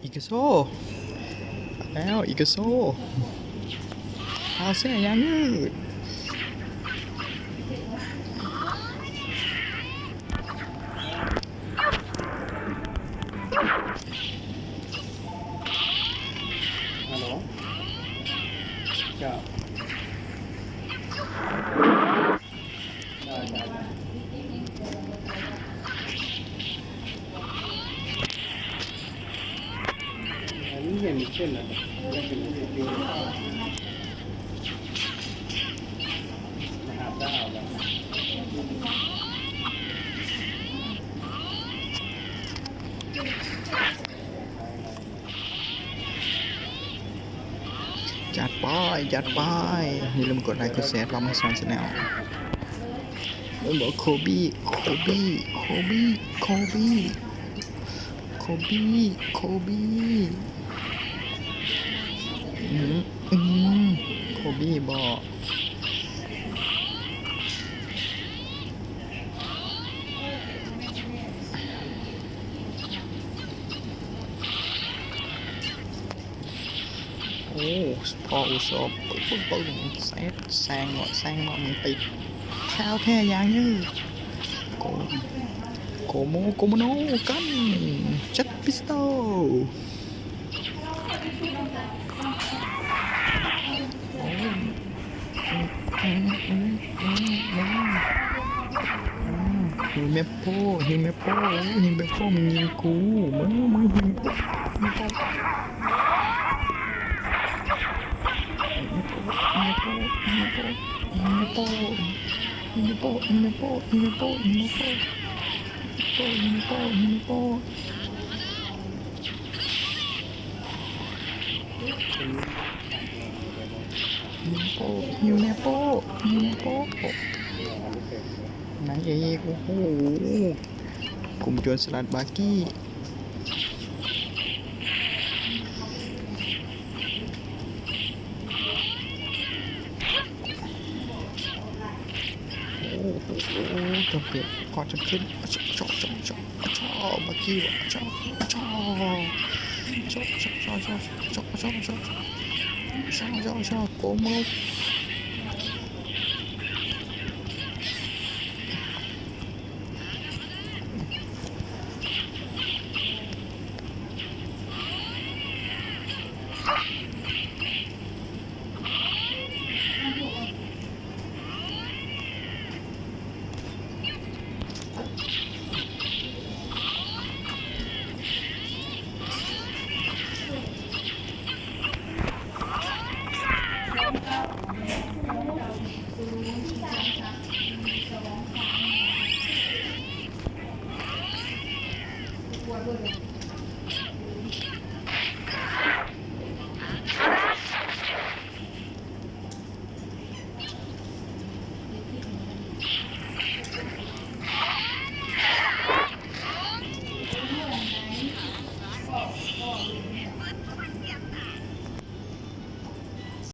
ອີກາໂຊ ແລ້ວ ອີກາໂຊ ເອົາແຊຍາງຍືດ. ຮັລໂຫຼ ເຈົ້າ ໄດ້ ໄດ້ ໄດ້. ອັນນີ້ເຫັນເຊັ່ນນັ້ນ ເຫັນເປັນ ຈັດໄປ ຈັດໄປ. ຢ່າລືມກົດໄລກົດແຊ ພາມາສອນແຊນແນວ. ໂອ້ ໂຄບີ ໂຄບີ ໂຄບີ ໂຄບີ ໂຄບີ ໂຄບີ ອືມ ອືມ ໂຄບີບໍ? ໂອ້ ພໍ່ອຸໂສ ປຶ້ງ ປຶ້ງ ແຊງ ແຊງເນາະ ແຊງເນາະ ມັນຕິດ ແຖວແທ້ຢ່າງຍືດ. ໂກ ໂກໂມ ໂກໂມໂນ ກັນ ຈັດ ພິສໂຕ. ໂອ້ ຫິວແມ່ໂປ້ ຫິວແມ່ໂປ້ ຫິວແມ່ໂປ້ ມັນຍິງກູ ມຶງ ມຶງ ຫິວແມ່ໂປ້ ຫິວແມ່ໂປ້ ຫິວແມ່ໂປ້ ຫິວແມ່ໂປ້ ຫິວແມ່ໂປ້ ຫິວແມ່ໂປ້ ຫິວແມ່ໂປ້ ຫິວແມ່ໂປ້ ຫິວແມ່ໂປ້ ຫິວແມ່ໂປ້ ຫິວແມ່ໂປ້ ຫິວແມ່ໂປ້ ຫິວແມ່ໂປ້ ຫິວແມ່ໂປ້ ຫິວແມ່ໂປ້ ຫິວແມ່ໂປ້ ນາງເອກ ໂອ້ໂຫ ກຸ່ມໂຈນສະຫຼັດບາກີ້. ໂອ້ໂຫ ໂອ້ໂຫ ຈຳເປັນ ກໍຈຳເປັນ ຊອ ຊອ ຊອ ຊອ ບາກີ້ ຊອ ຊອ ຊອ ໂກໂມໂນ